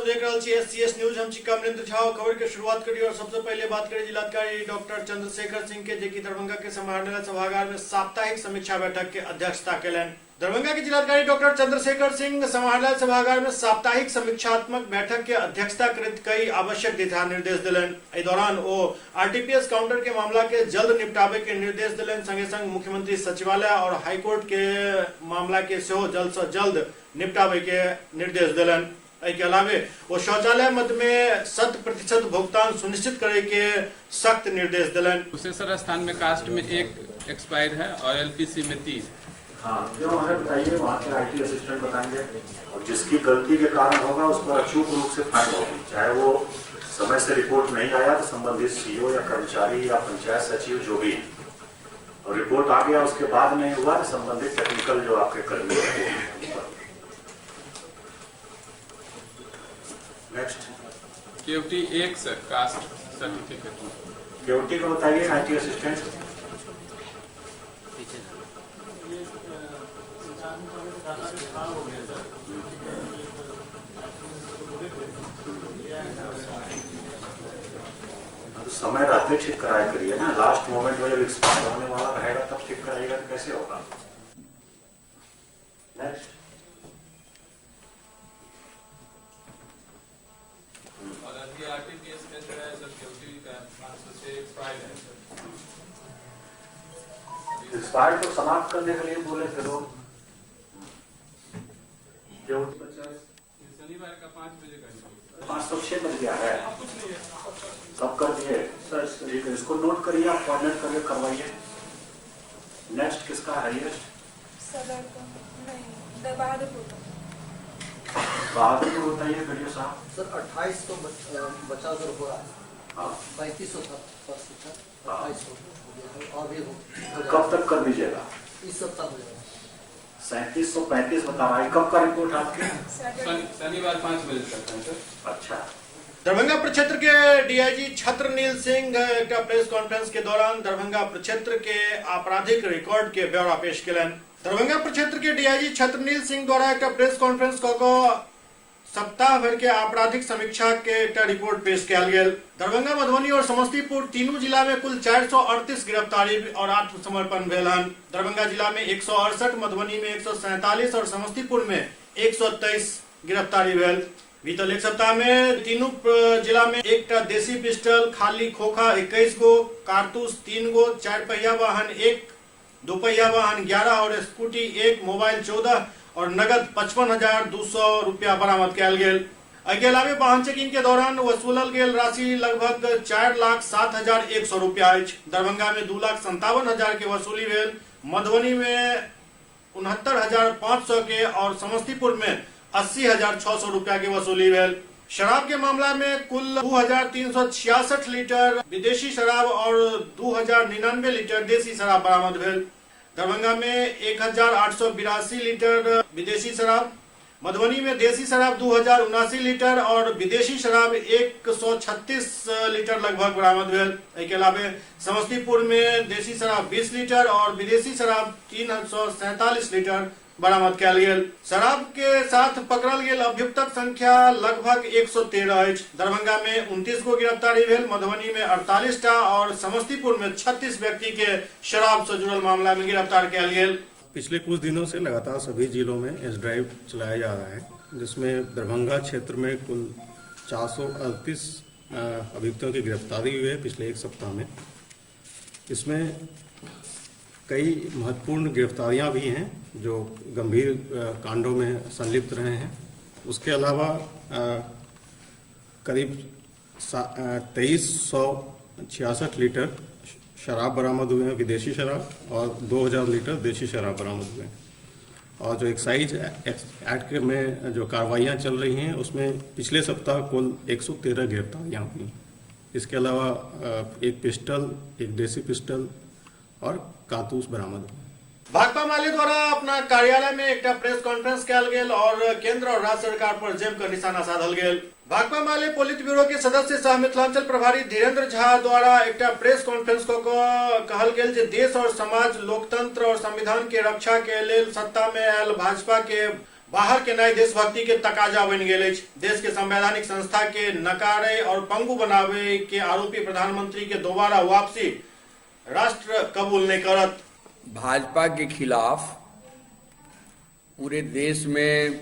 सब देख रहल छी एससीएस न्यूज। हम छी कमलेंद्र झा। खबर के शुरुआत करी और सबसे पहले बात करी जिलाधिकारी डॉक्टर चंद्रशेखर सिंह के, जे कि दरभंगा के समाहरणालय सभागार में साप्ताहिक समीक्षा बैठक के अध्यक्षता केलनि। दरभंगा के जिलाधिकारी डॉक्टर चंद्रशेखर सिंह समाहरणालय सभागार में साप्ताहिक समीक्षात्मक बैठक के अध्यक्षता करैत कई आवश्यक दिशा निर्देश देलनि। एहि दौरान ओ आरटीपीएस काउंटर के मामला के जल्द निपटाबे के निर्देश देलनि। संगे संग मुख्यमंत्री सचिवालय और हाईकोर्ट के मामला के सेहो जल्द से जल्द निपटाबे के निर्देश देलनि। एहि के अलावे ओ शौचालय मद में 100% भुगतान सुनिश्चित करे के सख्त निर्देश देलनि। कुशेश्वर स्थान में कास्ट में 1 एक्सपायर है और एलपीसी में 3। हाँ, क्यों है बताइए, वहाँ के IT assistant बताएंगे। और जिसकी गलती के कारण होगा उस पर अचूक रूप से फाइन होगी, चाहे वो समय से रिपोर्ट नहीं आया तो संबंधित सीओ या कर्मचारी या पंचायत सचिव जो भी है, और रिपोर्ट आ गया उसके बाद नहीं हुआ तो संबंधित टेक्निकल जो आपके कर्मी हैं। नेक्स्ट। केवटी 1 सर, कास्ट सर्टिफिकेट में। केवटी को बताइए IT assistant. तो समय रहते ठीक कराया करिए ना, लास्ट मोमेंट में जब एक्सपायर होने वाला रहेगा तब ठीक कराइएगा तो कैसे होगा। नेक्स्ट। और अभी आरटीपीएस में जो है सर केवटी का 506 एक्सपायर है सर। एक्सपायर तो समाप्त करने के लिए बोले थे लोग। शनिवार का 5 बजे का। 506 बज गया है, सब कर दिए सर। ठीक है, इसको नोट करिए, आप कोऑर्डिनेट करके करवाइए। नेक्स्ट किसका हाईएस्ट? सदर का नहीं, बहादुरपुर का। बहादुरपुर बताइए वीडियो साहब। सर 2800 बचा सर हो रहा है। हाँ। 3500 था परसों था, 2800 हो गया है और भी हो। कब तक कर दीजिएगा? इस सप्ताह हो जाएगा। 3735 बता रहा है। कब का रिपोर्ट आपके? शनिवार 5 बजे तक है सर। अच्छा। दरभंगा प्रक्षेत्र के डीआईजी छत्रनील सिंह एकटा प्रेस कॉन्फ्रेंस के दौरान दरभंगा प्रक्षेत्र के आपराधिक रिकॉर्ड के ब्यौरा पेश केलनि। दरभंगा प्रक्षेत्र के डीआईजी छत्रनील सिंह द्वारा एकटा प्रेस कॉन्फ्रेंस कऽ कऽ सप्ताह भर के आपराधिक समीक्षा के एकटा रिपोर्ट पेश कयल गेल। दरभंगा, मधुबनी और समस्तीपुर तीनू जिला में कुल 438 गिरफ्तारी और आत्मसमर्पण भेल हन। दरभंगा जिला में 168, मधुबनी में 147 और समस्तीपुर में 123 गिरफ्तारी भेल। बीतल एक सप्ताह में तीनू जिला में एकटा देसी पिस्टल, खाली खोखा 21 गो, कारतूस 3 गो, 4 पहिया वाहन 1, 2 पहिया वाहन 11 और स्कूटी 1, मोबाइल 14 और नगद 55,200 रुपया बरामद कयल गेल। एहिके अलावे वाहन चेकिंग के दौरान वसूलल गेल राशि लगभग 4,07,100 रुपया अछि। दरभंगा में 2,57,000 के वसूली भेल, मधुबनी में 69,500 के और समस्तीपुर में 80,600 रुपया के वसूली भेल। शराब के मामला में कुल 2,366 लीटर विदेशी शराब और 2,099 लीटर देसी शराब बरामद भेल। दरभंगा में 1,882 लीटर विदेशी शराब, मधुबनी में देसी शराब 2,079 लीटर और विदेशी शराब 136 लीटर लगभग बरामद भेल। एहिके अलावे समस्तीपुर में देसी शराब 20 लीटर और विदेशी शराब 347 लीटर बरामद कयल गेल। शराब के साथ पकड़ल गेल अभियुक्तक संख्या लगभग 113 अछि। दरभंगा में 29 गो गिरफ्तारी भेल, मधुबनी में 48 टा और समस्तीपुर में 36 व्यक्ति के शराब से जुड़ल मामला में गिरफ्तार कयल गेल। पिछले कुछ दिनों से लगातार सभी जिलों में एस ड्राइव चलाया जा रहा है, जिसमें दरभंगा क्षेत्र में कुल 438 अभियुक्तों की गिरफ्तारी हुई है पिछले एक सप्ताह में। इसमें कई महत्वपूर्ण गिरफ्तारियां भी हैं जो गंभीर कांडों में संलिप्त रहे हैं। उसके अलावा करीब 2366 लीटर शराब बरामद हुए हैं, विदेशी शराब, और 2000 लीटर देशी शराब बरामद हुए हैं। और जो एक्साइज एक्ट में जो कार्रवाइयाँ चल रही हैं उसमें पिछले सप्ताह कुल 113 गिरफ्तारियाँ हुई। इसके अलावा एक पिस्टल, एक देसी पिस्टल और कारतूस बरामद हुए। भाकपा माले द्वारा अपना कार्यालय में एकटा प्रेस कॉन्फ्रेंस कयल गेल और केंद्र और राज्य सरकार पर जमि कऽ निशाना साधल गेल। भाकपा माले पोलित ब्यूरो के सदस्य सह मिथिलांचल प्रभारी धीरेन्द्र झा द्वारा एकटा प्रेस कॉन्फ्रेंस कऽ कऽ कहल गेल जे देश और समाज, लोकतंत्र और संविधान के रक्षा के लेल सत्ता में आयल भाजपा के बाहर केनाइ देशभक्ति के तकाजा बनि गेल अछि। देश के संवैधानिक संस्था के नकारे और पंगु बनावे के आरोपी प्रधानमंत्री के दोबारा वापसी राष्ट्र कबूल नहीं करत। भाजपा के खिलाफ पूरे देश में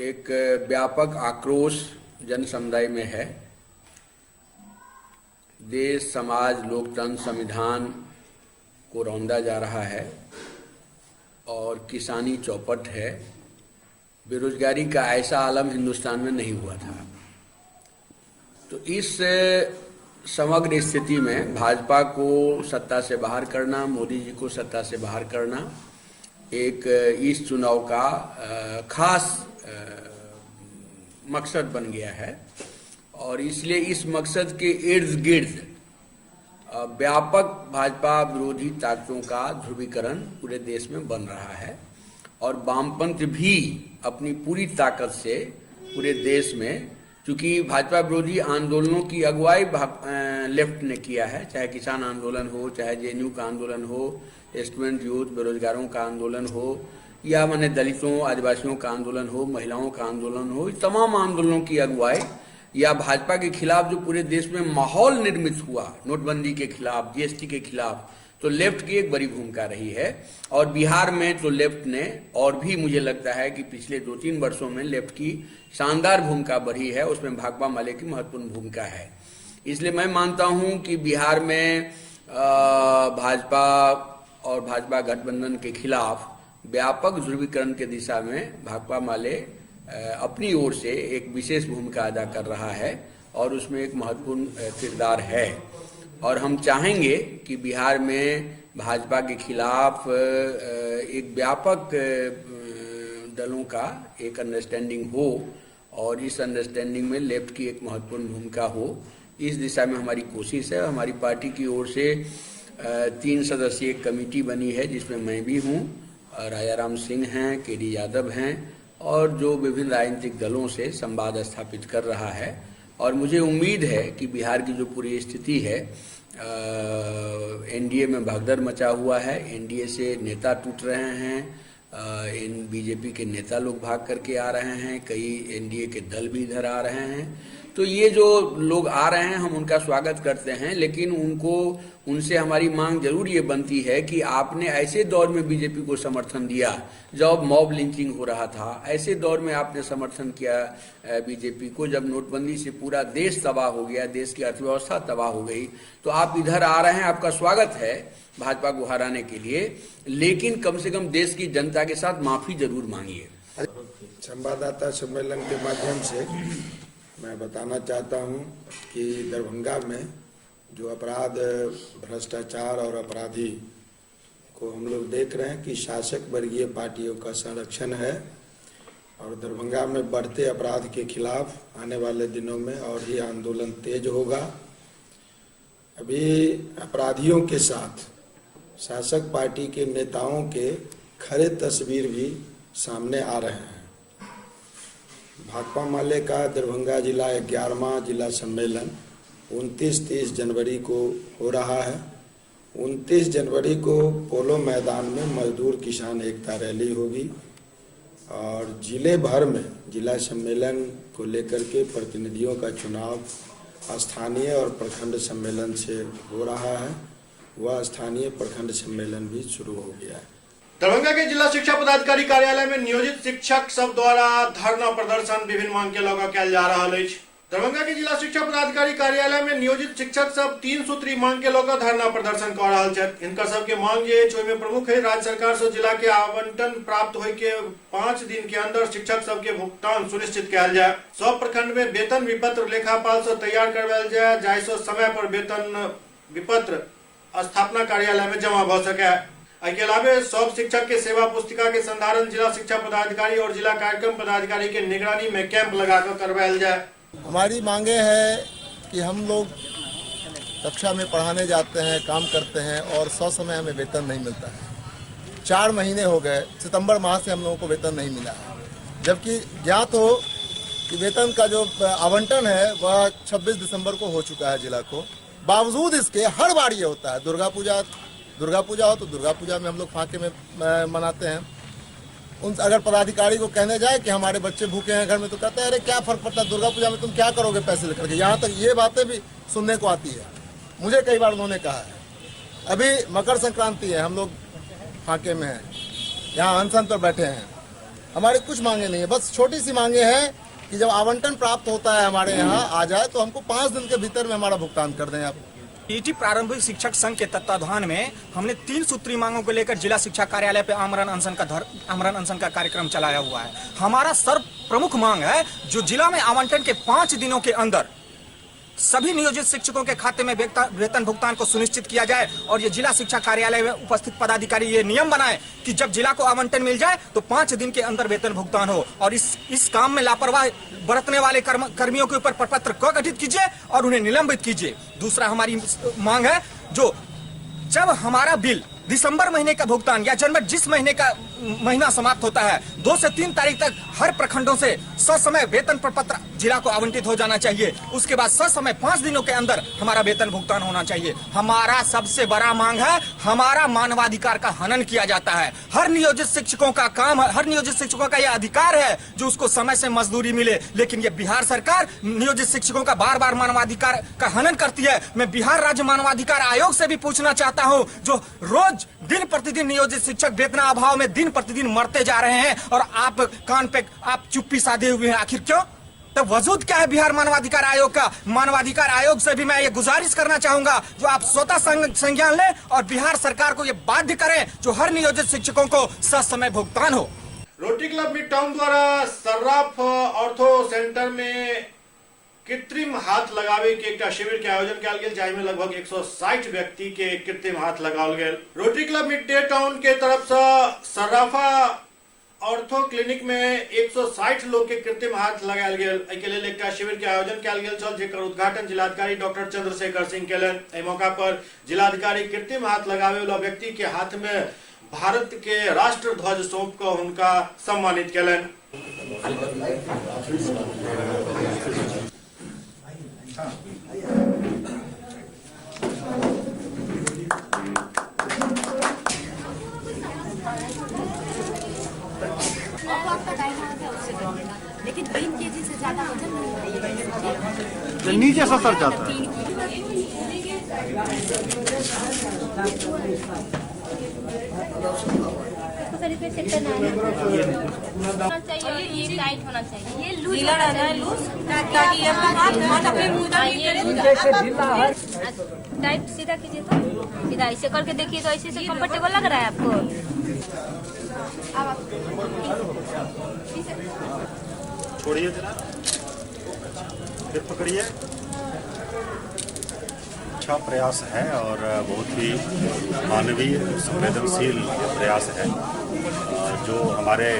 एक व्यापक आक्रोश जन समुदाय में है। देश, समाज, लोकतंत्र, संविधान को रौंदा जा रहा है और किसानी चौपट है। बेरोजगारी का ऐसा आलम हिंदुस्तान में नहीं हुआ था। तो इस समग्र स्थिति में भाजपा को सत्ता से बाहर करना, मोदी जी को सत्ता से बाहर करना एक इस चुनाव का खास मकसद बन गया है और इसलिए इस मकसद के इर्द गिर्द व्यापक भाजपा विरोधी ताकतों का ध्रुवीकरण पूरे देश में बन रहा है और वामपंथ भी अपनी पूरी ताकत से पूरे देश में, चूँकि भाजपा विरोधी आंदोलनों की अगुवाई लेफ्ट ने किया है, चाहे किसान आंदोलन हो, चाहे जेएनयू का आंदोलन हो, स्टूडेंट यूथ बेरोजगारों का आंदोलन हो, या माने दलितों आदिवासियों का आंदोलन हो, महिलाओं का आंदोलन हो, तमाम आंदोलनों की अगुवाई या भाजपा के खिलाफ जो पूरे देश में माहौल निर्मित हुआ नोटबंदी के खिलाफ, जीएसटी के खिलाफ, तो लेफ्ट की एक बड़ी भूमिका रही है। और बिहार में तो लेफ्ट ने और भी, मुझे लगता है कि पिछले 2-3 वर्षों में लेफ्ट की शानदार भूमिका बढ़ी है, उसमें भाकपा माले की महत्वपूर्ण भूमिका है। इसलिए मैं मानता हूं कि बिहार में भाजपा और भाजपा गठबंधन के खिलाफ व्यापक ध्रुवीकरण के दिशा में भाकपा माले अपनी ओर से एक विशेष भूमिका अदा कर रहा है और उसमें एक महत्वपूर्ण किरदार है। और हम चाहेंगे कि बिहार में भाजपा के खिलाफ एक व्यापक दलों का एक अंडरस्टैंडिंग हो और इस अंडरस्टैंडिंग में लेफ्ट की एक महत्वपूर्ण भूमिका हो, इस दिशा में हमारी कोशिश है। हमारी पार्टी की ओर से 3 सदस्यीय कमेटी बनी है जिसमें मैं भी हूँ, राजा राम सिंह हैं, के डी यादव हैं और जो विभिन्न राजनीतिक दलों से संवाद स्थापित कर रहा है। और मुझे उम्मीद है कि बिहार की जो पूरी स्थिति है, एनडीए में भगदड़ मचा हुआ है, एनडीए से नेता टूट रहे हैं, इन बीजेपी के नेता लोग भाग करके आ रहे हैं, कई एनडीए के दल भी इधर आ रहे हैं। तो ये जो लोग आ रहे हैं हम उनका स्वागत करते हैं, लेकिन उनको उनसे हमारी मांग जरूर ये बनती है कि आपने ऐसे दौर में बीजेपी को समर्थन दिया जब मॉब लिंचिंग हो रहा था, ऐसे दौर में आपने समर्थन किया बीजेपी को जब नोटबंदी से पूरा देश तबाह हो गया, देश की अर्थव्यवस्था तबाह हो गई, तो आप इधर आ रहे हैं, आपका स्वागत है भाजपा को हराने के लिए, लेकिन कम से कम देश की जनता के साथ माफी जरूर मांगिए। संवाददाता सम्मेलन के माध्यम से मैं बताना चाहता हूं कि दरभंगा में जो अपराध, भ्रष्टाचार और अपराधी को हम लोग देख रहे हैं कि शासक वर्गीय पार्टियों का संरक्षण है और दरभंगा में बढ़ते अपराध के खिलाफ आने वाले दिनों में और ही आंदोलन तेज होगा। अभी अपराधियों के साथ शासक पार्टी के नेताओं के खरे तस्वीर भी सामने आ रहे हैं। भाकपा माले का दरभंगा जिला 11वां जिला सम्मेलन 29-30 जनवरी को हो रहा है। 29 जनवरी को पोलो मैदान में मजदूर किसान एकता रैली होगी और जिले भर में जिला सम्मेलन को लेकर के प्रतिनिधियों का चुनाव स्थानीय और प्रखंड सम्मेलन से हो रहा है। वह स्थानीय प्रखंड सम्मेलन भी शुरू हो गया है। दरभंगा के जिला शिक्षा पदाधिकारी कार्यालय में नियोजित शिक्षक सब द्वारा धरना प्रदर्शन विभिन्न मांग के लऽ कयल जा रहल अछि। दरभंगा के जिला शिक्षा पदाधिकारी कार्यालय में नियोजित शिक्षक सब 3 सूत्री मांग के लऽ धरना प्रदर्शन कऽ रहल छथि। हिनकर सबके मांग जे अछि ओहिमे प्रमुख है राज्य सरकार से जिला के आवंटन प्राप्त होय के 5 दिन के अंदर शिक्षक सबके भुगतान सुनिश्चित कयल जाय, सब प्रखंड में वेतन विपत्र लेखापाल से तैयार करवायल जाय जाहिसँ समय पर वेतन विपत्र स्थापना कार्यालय में जमा भऽ सके। एहिके अलावे सब शिक्षक के सेवा पुस्तिका के संधारण जिला शिक्षा पदाधिकारी और जिला कार्यक्रम पदाधिकारी के निगरानी में कैंप लगाकर करवायल जाए। हमारी मांगे है कि हम लोग कक्षा में पढ़ाने जाते हैं, काम करते हैं और सौ समय हमें वेतन नहीं मिलता है। 4 महीने हो गए, सितंबर माह से हम लोगों को वेतन नहीं मिला है, जबकि ज्ञात हो कि वेतन का जो आवंटन है वह 26 दिसंबर को हो चुका है जिला को। बावजूद इसके हर बार ये होता है। दुर्गा पूजा हो तो दुर्गा पूजा में हम लोग फांके में मनाते हैं। उन अगर पदाधिकारी को कहने जाए कि हमारे बच्चे भूखे हैं घर में, तो कहते हैं अरे क्या फर्क पड़ता है, दुर्गा पूजा में तुम क्या करोगे पैसे लेकर के। यहाँ तक ये बातें भी सुनने को आती है। मुझे कई बार उन्होंने कहा है। अभी मकर संक्रांति है, हम लोग फांके में हैं, यहाँ अनशन पर बैठे हैं। हमारी कुछ मांगे नहीं है, बस छोटी सी मांगे हैं कि जब आवंटन प्राप्त होता है हमारे यहाँ आ जाए तो हमको 5 दिन के भीतर में हमारा भुगतान कर दें आप। पीटी प्रारंभिक शिक्षक संघ के तत्वाधान में हमने 3 सूत्री मांगों को लेकर जिला शिक्षा कार्यालय पे आमरण अनशन का कार्यक्रम चलाया हुआ है। हमारा सर्व प्रमुख मांग है जो जिला में आवंटन के 5 दिनों के अंदर सभी नियोजित शिक्षकों के खाते में वेतन भुगतान को सुनिश्चित किया जाए और ये जिला शिक्षा कार्यालय में उपस्थित पदाधिकारी ये नियम बनाए कि जब जिला को आवंटन मिल जाए तो 5 दिन के अंदर वेतन भुगतान हो। और इस काम में लापरवाही बरतने वाले कर्मियों के ऊपर प्रपत्र क गठित कीजिए और उन्हें निलंबित कीजिए। दूसरा हमारी मांग है जो जब हमारा बिल दिसंबर महीने का भुगतान या जनवरी जिस महीने का महीना समाप्त होता है 2 से 3 तारीख तक हर प्रखंडों से ससमय वेतन प्रपत्र जिला को आवंटित हो जाना चाहिए। उसके बाद ससमय 5 दिनों के अंदर हमारा वेतन भुगतान होना चाहिए। हमारा सबसे बड़ा मांग है, हमारा मानवाधिकार का हनन किया जाता है। हर नियोजित शिक्षकों का काम, हर नियोजित शिक्षकों का यह अधिकार है जो उसको समय से मजदूरी मिले, लेकिन ये बिहार सरकार नियोजित शिक्षकों का बार बार मानवाधिकार का हनन करती है। मैं बिहार राज्य मानवाधिकार आयोग से भी पूछना चाहता हूँ, जो रोज दिन प्रतिदिन नियोजित शिक्षक वेतना अभाव में दिन प्रतिदिन मरते जा रहे हैं और आप कान पे आप चुप्पी साधे हुए हैं, आखिर क्यों? तो वजूद क्या है बिहार मानवाधिकार आयोग का? मानवाधिकार आयोग से भी मैं ये गुजारिश करना चाहूंगा जो आप स्वतः संज्ञान लें और बिहार सरकार को ये बाध्य करें जो हर नियोजित शिक्षकों को ससमय भुगतान हो। रोटरी क्लब मिड टाउन द्वारा सर्राफ ऑर्थो सेंटर में कृत्रिम हाथ लगावे के एकटा शिविर के आयोजन कयल गेल, जाहि में लगभग 160 व्यक्ति के कृत्रिम हाथ लगाओल गेल। रोटरी क्लब मिड टाउन के तरफ से सर्राफा ऑर्थो क्लिनिक में 160 लोग के कृत्रिम हाथ लगायल गेल। एहि के लेल एकटा शिविर के आयोजन कयल गेल छल, जेकर उद्घाटन जिलाधिकारी डॉक्टर चंद्रशेखर सिंह केलनि। एहि मौका पर जिलाधिकारी कृत्रिम हाथ लगावे वाला व्यक्ति के हाथ में भारत के राष्ट्र ध्वज सौंप कऽ हुनका सम्मानित केलनि। आपका टाइम होता है उससे करिएगा, लेकिन 3 केजी से ज्यादा वजन नहीं होता, नीचे ससर जाता है। चाहिए ये टाइट होना चाहिए, ये लूज ढीला रहना है, लूज ताकि ये हाथ अपने मुंह तक टाइट सीधा कीजिए तो सीधा ऐसे करके देखिए तो ऐसे से कंफर्टेबल लग रहा है आपको। छोड़िए जरा, फिर पकड़िए। अच्छा प्रयास है और बहुत ही मानवीय संवेदनशील प्रयास है। जो हमारे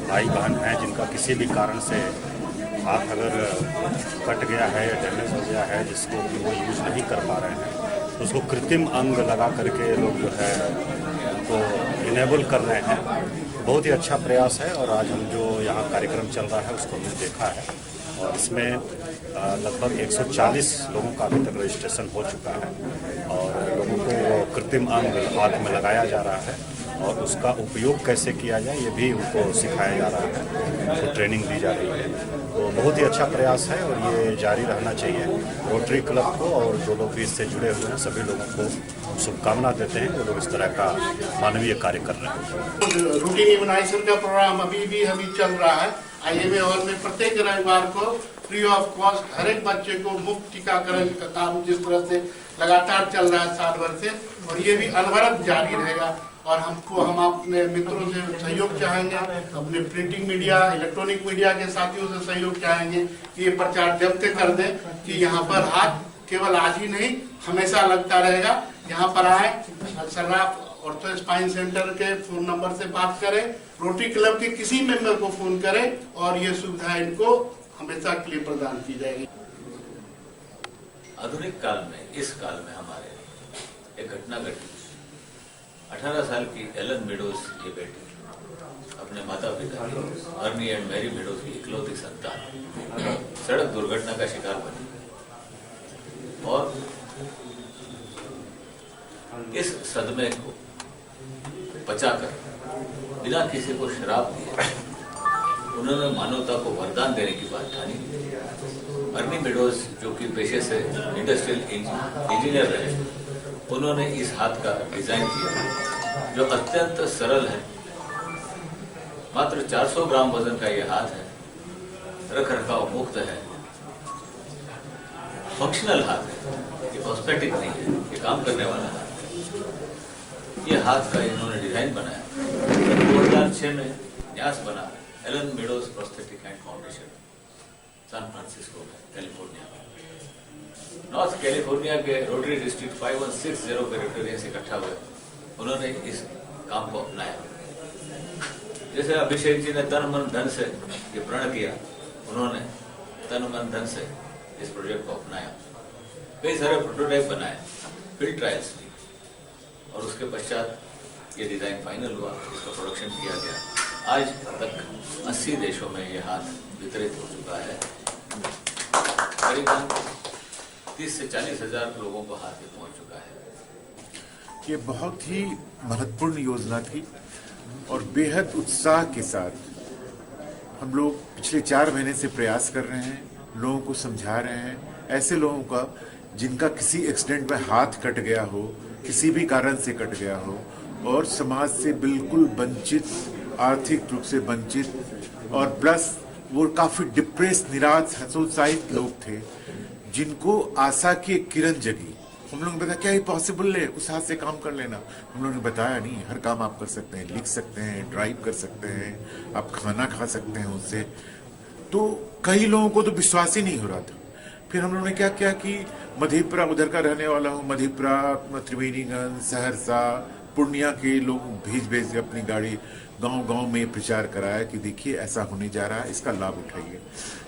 भाई बहन हैं जिनका किसी भी कारण से हाथ अगर कट गया है या डैमेज हो गया है, जिसको कि वो यूज़ नहीं कर पा रहे हैं, तो उसको कृत्रिम अंग लगा करके लोग जो है उनको इनेबल कर रहे हैं। बहुत ही अच्छा प्रयास है और आज हम जो यहाँ कार्यक्रम चल रहा है उसको हमने देखा है और इसमें लगभग 140 लोगों का अभी तक रजिस्ट्रेशन हो चुका है और लोगों को कृत्रिम अंग हाथ में लगाया जा रहा है और उसका उपयोग कैसे किया जाए ये भी उनको सिखाया जा रहा है, उनको ट्रेनिंग दी जा रही है। तो बहुत ही अच्छा प्रयास है और ये जारी रहना चाहिए। रोटरी क्लब को और जो लोग भी इससे जुड़े हुए हैं सभी लोगों को शुभकामना देते हैं जो लोग इस तरह का मानवीय कार्य कर रहे हैं। रूटीन इम्यूनाइजेशन का प्रोग्राम अभी भी अभी चल रहा है। IMA hall में प्रत्येक रविवार को फ्री ऑफ कॉस्ट हर एक बच्चे को मुफ्त टीकाकरण का काम जिस तरह से लगातार चल रहा है साल भर से, और ये भी अनवरत जारी रहेगा। और हम अपने मित्रों से सहयोग चाहेंगे, अपने प्रिंटिंग मीडिया, इलेक्ट्रॉनिक मीडिया के साथियों से सहयोग चाहेंगे कि ये प्रचार जम के कर दें कि यहाँ पर हाथ केवल आज ही नहीं हमेशा लगता रहेगा। यहाँ पर आए, सर्राफ ऑर्थो स्पाइन सेंटर के फोन नंबर से बात करें, रोटरी क्लब के किसी मेंबर को फोन करें और ये सुविधा इनको हमेशा के लिए प्रदान की जाएगी। आधुनिक काल में, इस काल में हमारे एक घटना घटी। 18 साल की एलन मेडोज की बेटी अपने माता पिता अर्नी एंड मैरी मेडोज की इकलौती संतान सड़क दुर्घटना का शिकार बनी और इस सदमे को पचाकर बिना किसी को शराब दिए उन्होंने मानवता को वरदान देने की बात ठानी। अर्नी मेडोज जो कि पेशे से इंडस्ट्रियल इंजीनियर रहे, उन्होंने इस हाथ का डिजाइन किया जो अत्यंत सरल है। मात्र 400 ग्राम वजन का ये हाथ है, रख रखाव मुक्त है, फंक्शनल हाथ है, ये कॉस्मेटिक नहीं है, ये काम करने वाला हाथ है। ये हाथ का इन्होंने डिजाइन बनाया। 2006 में न्यास बना Ellen Meadows prosthetic hand foundation, San Francisco में, कैलिफोर्निया में। नॉर्थ कैलिफोर्निया के रोटरी डिस्ट्रिक्ट 5160 के रोटेरियंस इकट्ठा हुए, उन्होंने इस काम को अपनाया। जैसे अभिषेक जी ने तन मन धन से ये प्रण किया, उन्होंने तन मन धन से इस प्रोजेक्ट को अपनाया। कई सारे प्रोटोटाइप बनाए, फील्ड ट्रायल्स ली और उसके पश्चात ये डिज़ाइन फाइनल हुआ, इसका प्रोडक्शन किया गया। आज तक 80 देशों में ये हाथ वितरित हो चुका है। करीबन 30 से 40 हजार लोगों को हाथ में पहुंच चुका है। ये बहुत ही महत्वपूर्ण योजना थी और बेहद उत्साह के साथ हम लोग पिछले 4 महीने से प्रयास कर रहे हैं, लोगों को समझा रहे हैं। ऐसे लोगों का जिनका किसी एक्सीडेंट में हाथ कट गया हो, किसी भी कारण से कट गया हो और समाज से बिल्कुल वंचित, आर्थिक रूप से वंचित और प्लस वो काफ़ी डिप्रेस, निराश, हतोत्साहित लोग थे, जिनको आशा की एक किरण जगी। हम लोगों ने बताया क्या ये पॉसिबल है, उस हाथ से काम कर लेना। हम लोगों ने बताया नहीं, हर काम आप कर सकते हैं, लिख सकते हैं, ड्राइव कर सकते हैं, आप खाना खा सकते हैं उससे। तो कई लोगों को तो विश्वास ही नहीं हो रहा था। फिर हम लोगों ने क्या किया कि मधेपुरा, उधर का रहने वाला हूँ, मधेपुरा, त्रिवेणीगंज, सहरसा, पूर्णिया के लोग भेज भेज के अपनी गाड़ी गांव-गांव में प्रचार कराया कि देखिए ऐसा होने जा रहा है, इसका लाभ उठाइए।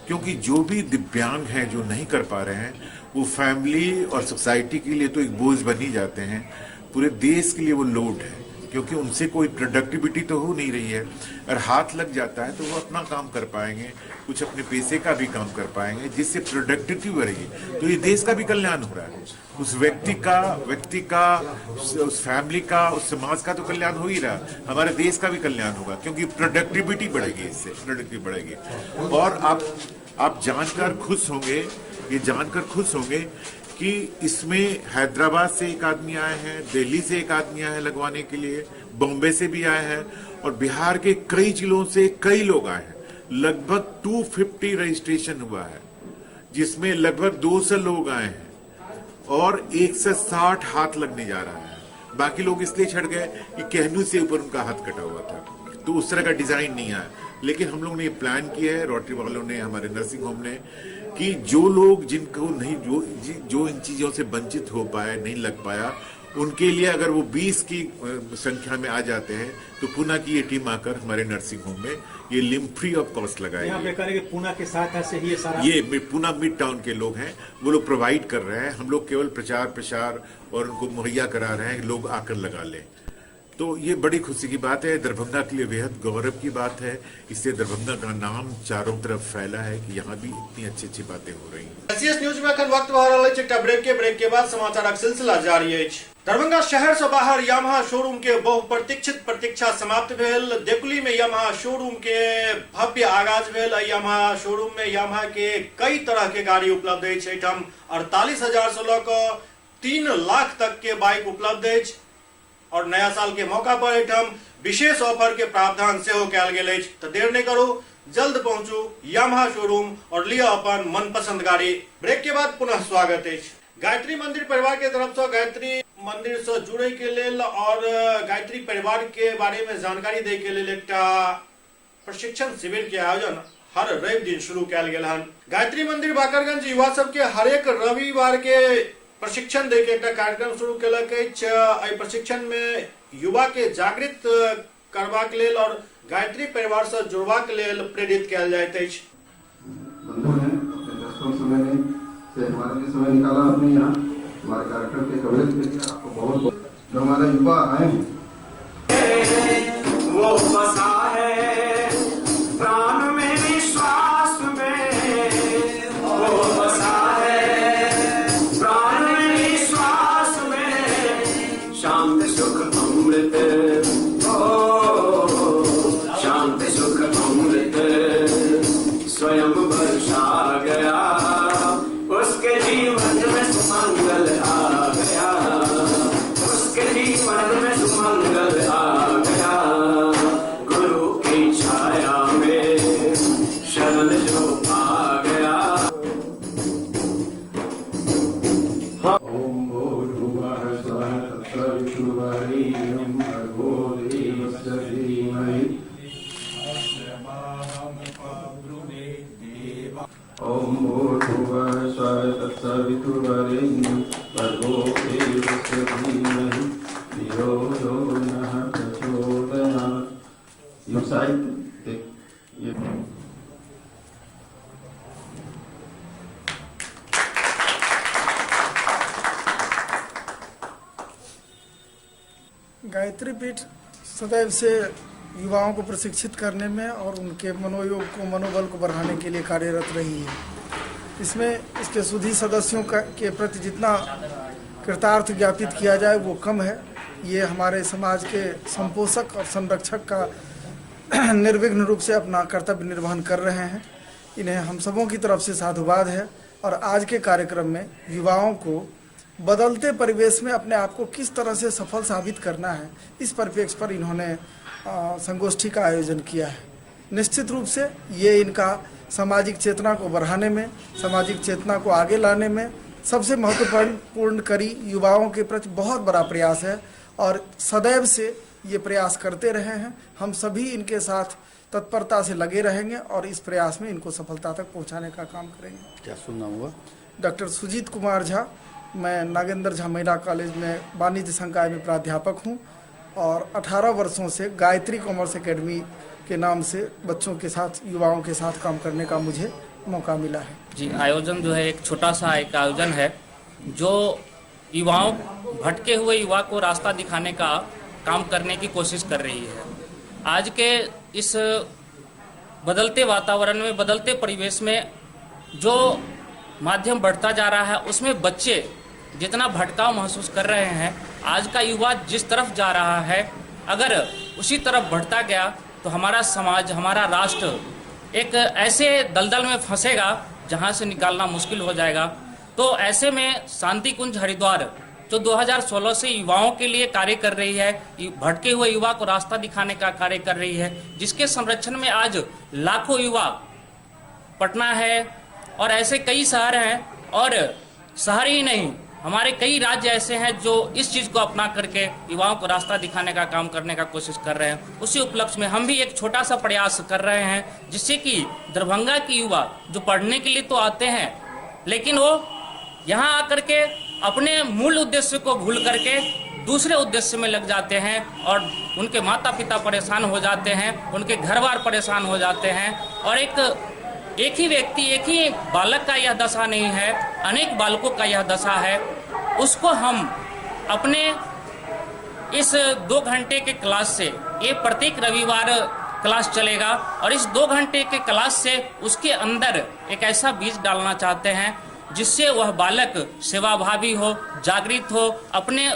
क्योंकि जो भी दिव्यांग हैं, जो नहीं कर पा रहे हैं, वो फैमिली और सोसाइटी के लिए तो एक बोझ बन ही जाते हैं, पूरे देश के लिए वो लोड है, क्योंकि उनसे कोई प्रोडक्टिविटी तो हो नहीं रही है। अगर हाथ लग जाता है तो वो अपना काम कर पाएंगे, कुछ अपने पैसे का भी काम कर पाएंगे, जिससे प्रोडक्टिविटी बढ़ेगी। तो ये देश का भी कल्याण हो रहा है, उस व्यक्ति का, उस फैमिली का, उस समाज का तो कल्याण हो ही रहा, हमारे देश का भी कल्याण होगा, क्योंकि प्रोडक्टिविटी बढ़ेगी, इससे प्रोडक्टिविटी बढ़ेगी। और आप जानकर खुश होंगे, ये जानकर खुश होंगे कि इसमें हैदराबाद से एक आदमी आए हैं, दिल्ली से एक आदमी आए हैं लगवाने के लिए, बॉम्बे से भी आए हैं और बिहार के कई जिलों से कई लोग आए हैं। लगभग 250 रजिस्ट्रेशन हुआ है, जिसमें लगभग 200 लोग आए हैं और 160 हाथ लगने जा रहा है। बाकी लोग इसलिए छट गए कि कहनू से ऊपर उनका हाथ कटा हुआ था, तो उस तरह का डिजाइन नहीं आया। लेकिन हम लोग ने ये प्लान किया है, रोटरी वालों ने, हमारे नर्सिंग होम ने, कि जो लोग जिनको नहीं, जो इन चीज़ों से वंचित हो पाए, नहीं लग पाया, उनके लिए अगर वो 20 की संख्या में आ जाते हैं तो पूना की ये टीम आकर हमारे नर्सिंग होम में ये लिम्ब फ्री ऑफ कॉस्ट लगाएगी। पूना के साथ ऐसे ही सारा ये पूना मिड टाउन के लोग हैं, वो लोग प्रोवाइड कर रहे हैं। हम लोग केवल प्रचार प्रसार और उनको मुहैया करा रहे हैं, लोग आकर लगा लें। तो ये बड़ी खुशी की बात है, दरभंगा के लिए बेहद गौरव की बात है। इससे दरभंगा का नाम चारों तरफ फैला है कि यहाँ भी इतनी अच्छी अच्छी बातें हो रही हैं। एससीएस न्यूज में अखन वक्त भऽ रहल अछि एकटा ब्रेक के बाद समाचारक सिलसिला जारी अछि। दरभंगा शहर से बाहर यामाहा शोरूम के बहुप्रतीक्षित प्रतीक्षा समाप्त भेल। देकुली में यामाहा शोरूम के भव्य आगाज भेल। यामाहा शोरूम में यामाहा के कई तरह के गाड़ी उपलब्ध अछि। एहिठाम 48,000 से लऽ कऽ 3 लाख तक के बाइक उपलब्ध अछि और नया साल के मौका पर एहिठाम विशेष ऑफर के प्रावधान सेहो कयल गेल अछि। तो देर नहीं करू, जल्द पहुंचू यामाहा शोरूम और लिअ अपन मनपसंद गाड़ी। ब्रेक के बाद पुनः स्वागत अछि। गायत्री मंदिर परिवार के तरफ से गायत्री मंदिर से जुड़े के लेल और गायत्री परिवार के बारे में जानकारी दे के लेल एकटा प्रशिक्षण शिविर के आयोजन हर रवि दिन शुरू कयल गेल हन। गायत्री मंदिर बाकरगंज युवा सबके हरेक रविवार के प्रशिक्षण दे के एकटा कार्यक्रम शुरू केलक अछि। एहि प्रशिक्षण में युवा के जागृत करबाक लेल और गायत्री परिवार से जुड़बाक लेल प्रेरित कयल जाइत अछि। बंधु हैं, अपने व्यस्ततम समय में से हमारे लिए समय निकाला आपने यहाँ हमारे कार्यक्रम के कवरेज के लिए आपको बहुत बहुत। जो हमारे युवा आए हैं वो बसा है प्राण में, विश्वास में वो बसा है प्राण में, विश्वास में शांत सुख अमृत ओ ॐ भूर्भुवः स्वः तत्सवितुर्वरेण्यं भर्गो देवस्य धीमहि धियो यो नः प्रचोदयात्। योग साहित्य ये गायत्री पीठ सदैव से युवाओं को प्रशिक्षित करने में और उनके मनोयोग को, मनोबल को बढ़ाने के लिए कार्यरत रही है। इसमें इसके सुधी सदस्यों के प्रति जितना कृतार्थ ज्ञापित किया जाए वो कम है। ये हमारे समाज के संपोषक और संरक्षक का निर्विघ्न रूप से अपना कर्तव्य निर्वहन कर रहे हैं। इन्हें हम सबों की तरफ से साधुवाद है। और आज के कार्यक्रम में युवाओं को बदलते परिवेश में अपने आप को किस तरह से सफल साबित करना है, इस परिप्रेक्ष्य पर इन्होंने संगोष्ठी का आयोजन किया है। निश्चित रूप से ये इनका सामाजिक चेतना को बढ़ाने में, सामाजिक चेतना को आगे लाने में सबसे महत्वपूर्ण कड़ी युवाओं के प्रति बहुत बड़ा प्रयास है और सदैव से ये प्रयास करते रहे हैं। हम सभी इनके साथ तत्परता से लगे रहेंगे और इस प्रयास में इनको सफलता तक पहुंचाने का काम करेंगे। क्या सुनना हुआ? डॉक्टर सुजीत कुमार झा, मैं नागेंद्र झा महिला कॉलेज में वाणिज्य संकाय में प्राध्यापक हूँ और 18 वर्षों से गायत्री कॉमर्स एकेडमी के नाम से बच्चों के साथ, युवाओं के साथ काम करने का मुझे मौका मिला है। जी, आयोजन जो है एक छोटा सा एक आयोजन है जो युवाओं, भटके हुए युवा को रास्ता दिखाने का काम करने की कोशिश कर रही है। आज के इस बदलते वातावरण में, बदलते परिवेश में जो माध्यम बढ़ता जा रहा है उसमें बच्चे जितना भटकाव महसूस कर रहे हैं, आज का युवा जिस तरफ जा रहा है अगर उसी तरफ बढ़ता गया तो हमारा समाज, हमारा राष्ट्र एक ऐसे दलदल में फंसेगा जहां से निकालना मुश्किल हो जाएगा। तो ऐसे में शांति कुंज हरिद्वार जो 2016 से युवाओं के लिए कार्य कर रही है, भटके हुए युवा को रास्ता दिखाने का कार्य कर रही है, जिसके संरक्षण में आज लाखों युवा, पटना है और ऐसे कई शहर हैं, और शहर ही नहीं हमारे कई राज्य ऐसे हैं जो इस चीज़ को अपना करके युवाओं को रास्ता दिखाने का काम करने का कोशिश कर रहे हैं। उसी उपलक्ष्य में हम भी एक छोटा सा प्रयास कर रहे हैं जिससे कि दरभंगा के युवा जो पढ़ने के लिए तो आते हैं लेकिन वो यहाँ आकर के अपने मूल उद्देश्य को भूल करके दूसरे उद्देश्य में लग जाते हैं और उनके माता पिता परेशान हो जाते हैं, उनके घर बार परेशान हो जाते हैं। और एक ही व्यक्ति, एक ही बालक का यह दशा नहीं है, अनेक बालकों का यह दशा है। उसको हम अपने इस 2 घंटे के क्लास से, ये प्रत्येक रविवार क्लास चलेगा, और इस 2 घंटे के क्लास से उसके अंदर एक ऐसा बीज डालना चाहते हैं जिससे वह बालक सेवाभावी हो, जागृत हो, अपने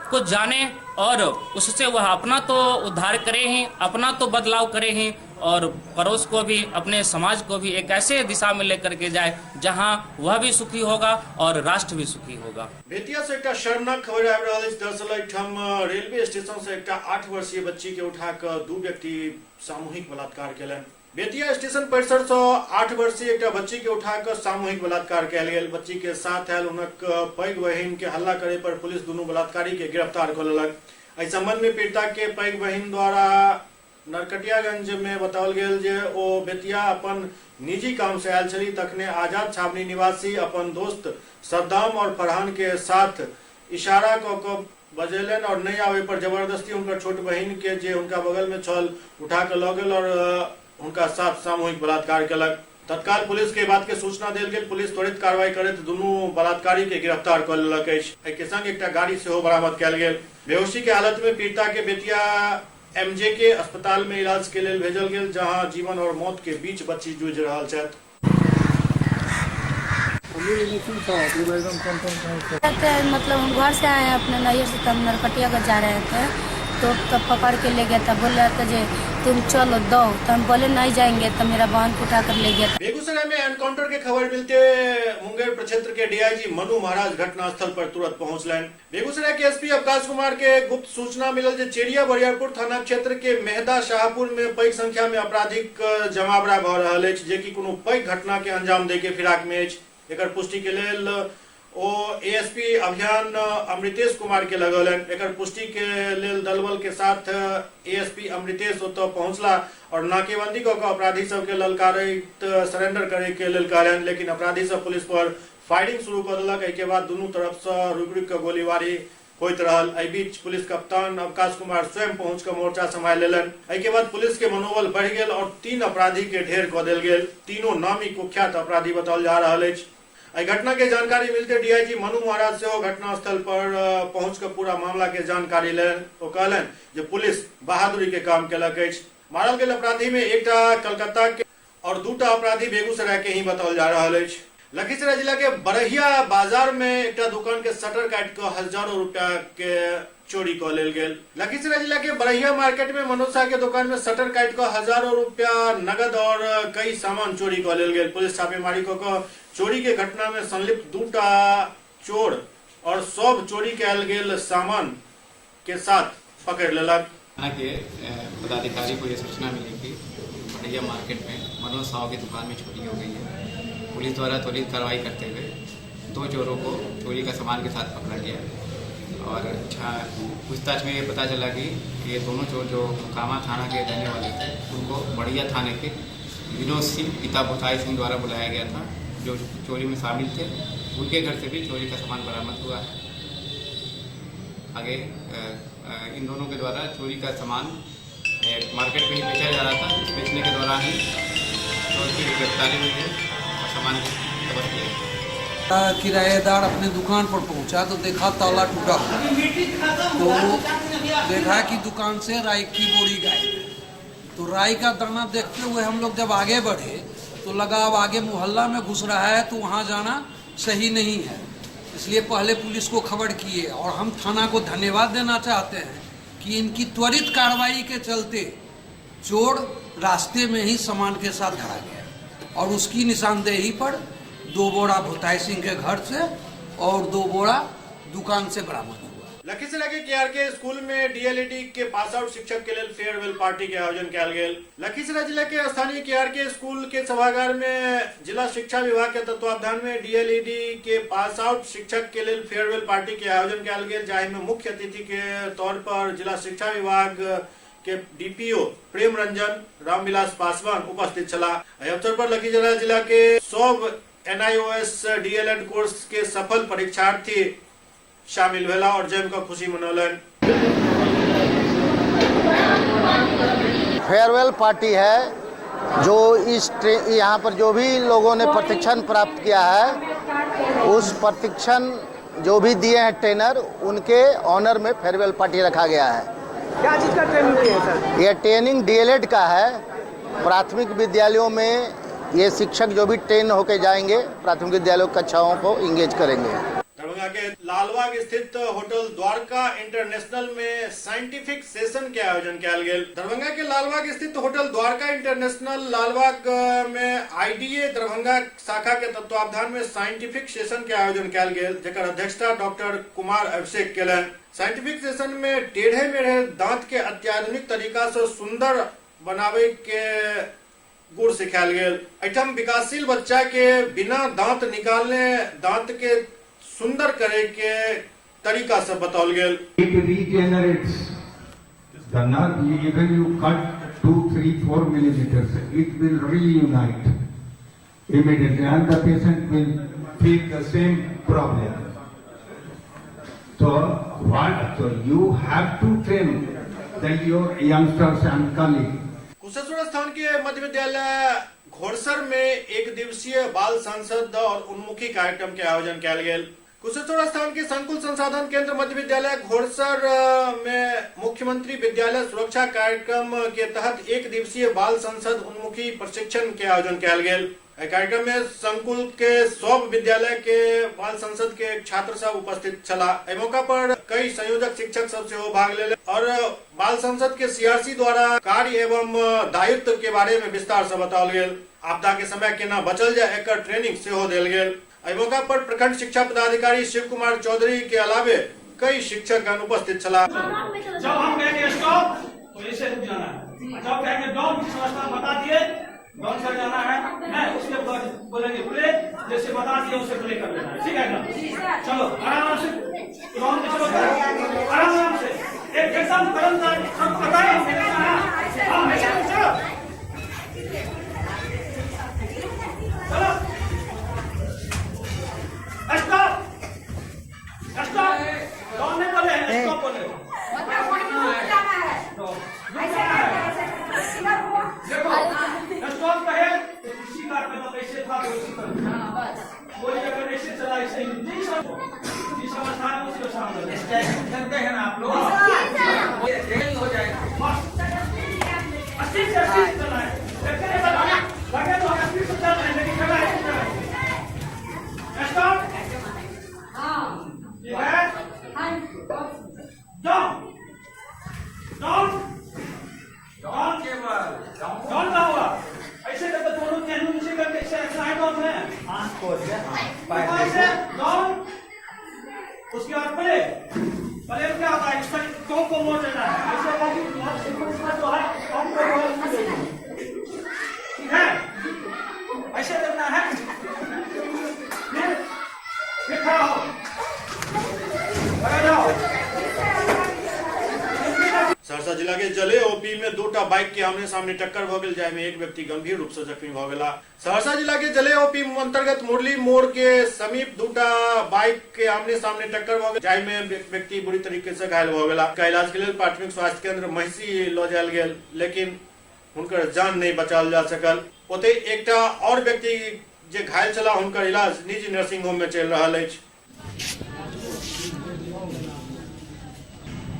को जाने और उससे वह अपना तो उद्धार करे ही, अपना तो बदलाव करे ही, और पड़ोस को भी, अपने समाज को भी एक ऐसे दिशा में लेकर के जाए जहां वह भी सुखी होगा और राष्ट्र भी सुखी होगा। बेतिया से एकटा शर्मनाक खबर आबि रहल अछि। दरअसल एहिठाम रेलवे स्टेशन से एकटा 8 वर्षीय बच्ची के उठा कऽ 2 व्यक्ति सामूहिक बलात्कार केलनि। बेतिया स्टेशन परिसर से 8 वर्षीय एकटा बच्ची के उठा कऽ सामूहिक बलात्कार कयल गेल। बच्ची के साथ आयल हुनक पैघ बहिन के हल्ला करे पर पुलिस दुनू बलात्कारी के गिरफ्तार कऽ लेलक। एहि संबंध में पीड़िता के पैघ बहिन द्वारा नरकटियागंज में बताओल गेल जे ओ बेतिया अपन निजी काम से आयल छली, तखने आजाद छावनी निवासी अपन दोस्त सद्दाम और फरहान के साथ इशारा कऽ कऽ बजेलनि और नहीं आवे पर जबरदस्ती हुनकर छोट बहिन के जे हुनका बगल में छल उठा कऽ लऽ गेल और हुनका साथ सामूहिक बलात्कार केलक। तत्काल पुलिस के बात के सूचना देल गेल। पुलिस त्वरित कार्रवाई करैत दुनू बलात्कारी के गिरफ्तार कऽ लेलक अछि। एहि के संग एकटा गाड़ी सेहो बरामद कयल गेल। बेहोशी के हालत में पीड़िता के बेतिया एमजे के अस्पताल में इलाज के लेल भेजल गेल, जहां जीवन और मौत के बीच बच्ची जूझ रहल छथि। मतलब हम घर से आए हैं अपने नैहर से, तब नरकटियागंज जा रहे थे तो तब पकड़ के ले गया था। बोल रहा था जे तुम चलो दो, तो हम बोले नहीं जाएंगे, तो मेरा बहन को उठा कर ले गया। बेगूसराय में एनकाउंटर के खबर मिलते मुंगेर प्रक्षेत्र के डीआईजी मनु महाराज घटनास्थल पर तुरंत पहुंचलन। बेगूसराय के एसपी अवकाश कुमार के गुप्त सूचना मिलल जे चेरिया बरियारपुर थाना क्षेत्र के मेहदा शाहपुर में पैघ संख्या में आपराधिक जमावड़ा भ रहल अछि, जे कि कोनो पैघ घटना के अंजाम दे के फिराक में अछि। एकर पुष्टि के लेल ओ एएसपी अभियान अमृतेश कुमार के लगौलनि। एकर पुष्टि के लेल दलबल के साथ एएसपी अमृतेश ओतऽ पहुंचला और नाकेबंदी कऽ कऽ अपराधी सबके ललकारैत सरेंडर करे के लेल कहलनि, लेकिन अपराधी सब पुलिस पर फायरिंग शुरू कऽ देलक। एहिके बाद दुनू तरफ सँ रुकि रुकि कऽ गोलीबारी होइत रहल। एहि बीच पुलिस कप्तान अवकाश कुमार स्वयं पहुंच कऽ मोर्चा सम्हारि लेलनि। एहिके बाद पुलिस के मनोबल बढ़ि गेल और 3 अपराधी के ढेर कऽ देल गेल। तीनों नामी कुख्यात अपराधी बताओल जा रहल अछि। एहि घटना के जानकारी मिलते डीआईजी मनु महाराज सेहो घटनास्थल पर पहुंच कऽ पूरा मामला के जानकारी लेलनि। ओ कहलनि जे पुलिस बहादुरी के काम केलक अछि। मारल गेल अपराधी में एकटा कलकत्ता के और 2टा अपराधी बेगूसराय के ही बताओल जा रहल अछि। लखीसराय जिला के बरहिया बाजार में एकटा दुकान के शटर काटि कऽ हजारों रुपया के चोरी कऽ लेल गेल। लखीसराय जिला के बरहिया मार्केट में मनोज शाह के दुकान में शटर काटि कऽ हजारों रुपया नगद और कई सामान चोरी कऽ लेल गेल। पुलिस छापेमारी कऽ कऽ चोरी के घटना में संलिप्त 2टा चोर और सब चोरी कयल गेल सामान के साथ पकड़ लेलक। थाना के पदाधिकारी को ये सूचना मिली कि बरहिया मार्केट में मनोज साहू की दुकान में चोरी हो गई है। पुलिस द्वारा त्वरित कार्रवाई करते हुए 2 चोरों को चोरी का सामान के साथ पकड़ा गया और पूछताछ में ये पता चला कि ये दोनों चोर जो मुकामा थाना के रहने वाले थे, उनको बड़िया थाने के विनोद सिंह पिता भुताई सिंह द्वारा बुलाया गया था, जो चोरी में शामिल थे। उनके घर से भी चोरी का सामान बरामद हुआ है। आगे इन दोनों के द्वारा चोरी का सामान मार्केट में ही बेचा जा रहा था। बेचने के दौरान ही चोर की गिरफ्तारी हुई है और सामान जब्त किया गया। किराएदार अपने दुकान पर पहुंचा तो देखा ताला टूटा हुआ, तो देखा कि दुकान से राई की बोरी गायब है। तो राई का दाना देखते हुए हम लोग जब आगे बढ़े तो लगा अब आगे मोहल्ला में घुस रहा है तो वहाँ जाना सही नहीं है, इसलिए पहले पुलिस को खबर किए। और हम थाना को धन्यवाद देना चाहते हैं कि इनकी त्वरित कार्रवाई के चलते चोर रास्ते में ही सामान के साथ धरा गया और उसकी निशानदेही पर 2 बोरा भुताई सिंह के घर से और 2 बोरा दुकान से बरामद हुआ। लखीसराय के केआरके स्कूल में डीएलईडी के पास आउट शिक्षक के लिए फेयरवेल पार्टी के आयोजन किया गेल। लखीसराय जिला के स्थानीय केआरके स्कूल के सभागार में जिला शिक्षा विभाग के तत्वावधान में डीएलईडी के पास आउट शिक्षक के लिए फेयरवेल पार्टी के आयोजन किया गेल, जाहि में मुख्य अतिथि के तौर पर जिला शिक्षा विभाग के डीपीओ प्रेम रंजन रामविलास पासवान उपस्थित छलाह। एहि अवसर पर लखीसराय जिला के सब एनआईओएस डीएलएड कोर्स के सफल परीक्षार्थी शामिल भेला और जमि कऽ खुशी मनौलनि। फेयरवेल पार्टी है जो इस यहाँ पर जो भी लोगों ने प्रशिक्षण प्राप्त किया है, उस प्रशिक्षण जो भी दिए हैं ट्रेनर, उनके ऑनर में फेयरवेल पार्टी रखा गया है। क्या चीज़ का ट्रेनिंग दिए हैं सर? यह ट्रेनिंग डीएलएड का है। प्राथमिक विद्यालयों में ये शिक्षक जो भी ट्रेन होके जाएंगे, प्राथमिक विद्यालयों कक्षाओं को इंगेज करेंगे। दरभंगा के लालबाग स्थित होटल द्वारका इंटरनेशनल में साइंटिफिक सेशन के आयोजन कयल गेल। दरभंगा के लालबाग स्थित होटल द्वारका इंटरनेशनल लालबाग में आईडीए दरभंगा शाखा के तत्वावधान में साइंटिफिक सेशन के आयोजन कयल गेल, जकर अध्यक्षता डॉक्टर कुमार अभिषेक केलनि। साइंटिफिक सेशन में टेढ़े मेढ़े दांत के अत्याधुनिक तरीका से सुंदर बनावे के गुर सिखायल गेल। एहिठाम विकासशील बच्चा के बिना दांत निकालने दांत के सुंदर करे के तरीका से बताओल गेल। It regenerates the nerve. Even you cut 2, 3, 4 millimeters, it will reunite immediately and the patient will feel the same problem. So what? So you have to train your youngsters and colleagues. Kusheshwar स्थान के मध्य विद्यालय घोड़सर में एक दिवसीय बाल संसद और उन्मुखी कार्यक्रम के आयोजन कयल गेल। कुशेश्वर स्थान के संकुल संसाधन केंद्र मध्य विद्यालय घोड़सर में मुख्यमंत्री विद्यालय सुरक्षा कार्यक्रम के तहत एक दिवसीय बाल संसद उन्मुखी प्रशिक्षण के आयोजन कयल गेल। एहि कार्यक्रम में संकुल के सब विद्यालय के बाल संसद के छात्र सब उपस्थित छलाह। एहि मौका पर कई संयोजक शिक्षक सब सेहो भाग लेले और बाल संसद के सीआरसी द्वारा कार्य एवं दायित्व के बारे में विस्तार से बताओल गेल। आपदा के समय केना बचल जाय एकर ट्रेनिंग सेहो देल गेल। एहि मौका पर प्रखंड शिक्षा पदाधिकारी शिव कुमार चौधरी के अलावे कई शिक्षकगण उपस्थित छलाह। जब हम कहेंगे स्टॉप तो ऐसे रुक जाना है, जब कहेंगे डाउन बता दिए डाउन साइड जाना है, है उसके बाद बोलेंगे प्ले, जैसे बता दिया उसे प्ले कर लेना है, ठीक है ना? चलो आराम से डाउन पे चलो, आराम से एकदम तुरंत सबको बताए। चलो चलो स्टॉप स्टॉप, डाउन नहीं बोले, स्टॉप बोले। देखो स्टॉप कहे तो किसी का मतलब ऐसे था तो उसी तरह कोई अगर ऐसे चला ऐसे ही जिस अवस्था है उसी सामने स्टैचू खेलते हैं ना आप लोग, यही हो जाएगा। 80 से 80 चला है, लगे तो 80 से चल रहे हैं, लेकिन चला है स्टॉप। हां ये है डाउन डाउन डाउन, केवल डाउन का हुआ ऐसे करके दोनों चेहरे नीचे करके ऐसे रखना है, डाउन है आंख खोल के, हां ऐसे डाउन। उसके बाद प्ले, प्ले क्या होता है, इसका टों को मोड़ देना है ऐसे ताकि इसका जो है टों को मोड़, ठीक है, ऐसे करना है। फिर खड़ा हो, खड़ा जाओ। सहरसा जिला के जले ओपी में दूटा बाइक के आमने सामने टक्कर भ गेल, जाहि में एक व्यक्ति गंभीर रूप से जख्मी भ गेला। सहरसा जिला के जले ओपी अंतर्गत मुरली मोड़ के समीप दूटा बाइक के आमने सामने टक्कर भ गेल, जाहि में एक व्यक्ति बुरी तरीके से घायल भ गेला। इलाज के लेल प्राथमिक स्वास्थ्य केंद्र महिषी ल जायल गेल, लेकिन हुनकर जान नहीं बचाओल जा सकल। ओतहि एकटा और व्यक्ति जे घायल छला हुनकर इलाज निजी नर्सिंग होम में चलि रहल अछि।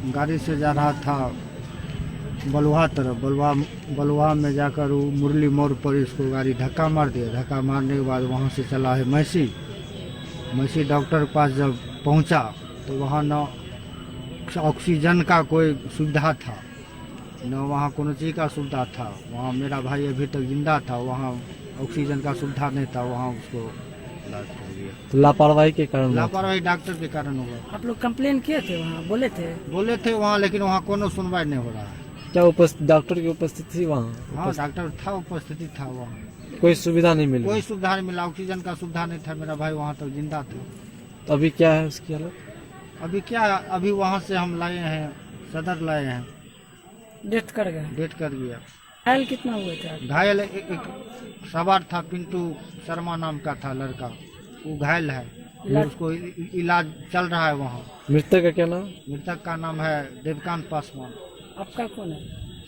गाड़ी से जा रहा था बलुआ तरफ, बलुआ में जाकर वो मुरली मोड़ पर इसको गाड़ी धक्का मार दिया। धक्का मारने के बाद वहाँ से चला है मैसी। मैसी डॉक्टर के पास जब पहुँचा तो वहाँ न ऑक्सीजन का कोई सुविधा था, न वहाँ कोनो चीज़ का सुविधा था। वहाँ मेरा भाई अभी तक जिंदा था, वहाँ ऑक्सीजन का सुविधा नहीं था, वहाँ उसको इलाज कर दिया। तो लापरवाही के कारण, लापरवाही डॉक्टर के कारण हुआ। आप लोग कंप्लेन किए थे वहाँ, बोले थे? बोले थे वहाँ, लेकिन वहाँ कोनो सुनवाई नहीं हो रहा है। क्या डॉक्टर की उपस्थिति थी वहाँ? हाँ, डॉक्टर था, उपस्थिति था वहाँ। कोई सुविधा नहीं मिली? कोई सुविधा नहीं मिला, ऑक्सीजन का सुविधा नहीं था। मेरा भाई वहाँ तक जिंदा था। तो अभी क्या है उसकी हालत? अभी क्या, अभी वहाँ से हम लाए हैं, सदर लाए हैं। डेथ कर गया? डेथ कर गया। घायल कितना हुए थे? घायल एक सवार था, पिंटू शर्मा नाम का था लड़का, वो घायल है, उसको इलाज चल रहा है वहाँ। मृतक का क्या नाम? मृतक का नाम है देवकांत पासवान। आपका कौन है?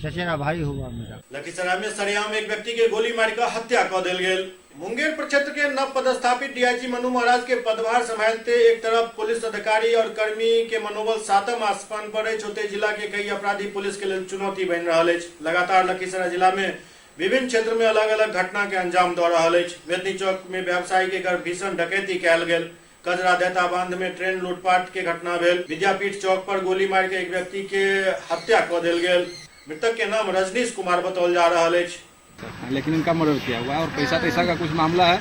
चचेरा भाई हुआ मेरा। लखीसराय में सरेआम एक व्यक्ति के गोली मारकर हत्या कर देल गेल। मुंगेर प्रक्षेत्र के नव पदस्थापित डीआईजी मनु महाराज के पदभार संभालते एक तरफ पुलिस अधिकारी और कर्मी के मनोबल सातम आसमान पर अछि, ओतहि जिला के कई अपराधी पुलिस के लेल चुनौती बनि रहल अछि। लगातार लखीसराय जिला में विभिन्न क्षेत्र में अलग अलग घटना के अंजाम दऽ रहल अछि। मेदिनी चौक में व्यवसायी के घर भीषण डकैती कयल गेल। कजरा देता बांध में ट्रेन लूटपाट के घटना भेल। विद्यापीठ चौक पर गोली मार के एक व्यक्ति के हत्या कऽ देल गेल। मृतक के नाम रजनीश कुमार बताओल जा रहल अछि। लेकिन इनका मर्डर किया हुआ है और पैसा तैसा का कुछ मामला है,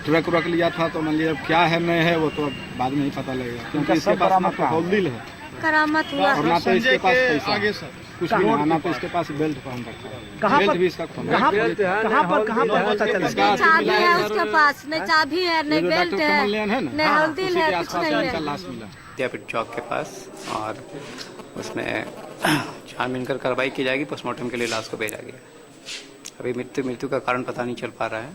ट्रक व्रक लिया था, तो मान लीजिए क्या है नहीं है वो तो बाद में ही पता लगेगा, क्योंकि इसके पास ना तो हौदिल है करामत हुआ और ना तो इसके पास पैसा कुछ भी नहीं, ना तो इसके पास बेल्ट पहन रखा है, बेल्ट भी इसका खोला। कहाँ पर पता चला? चाबी है उसके पास, नहीं चाबी है, नहीं बेल्ट है, नहीं हल्दी है, कुछ नहीं है। लाश मिला विद्यापीठ चौक के पास और उसमें छानबीन कर कार्रवाई की जाएगी। पोस्टमार्टम के लिए लाश को भेजा गया। अभी मृत्यु का कारण पता नहीं चल पा रहा है,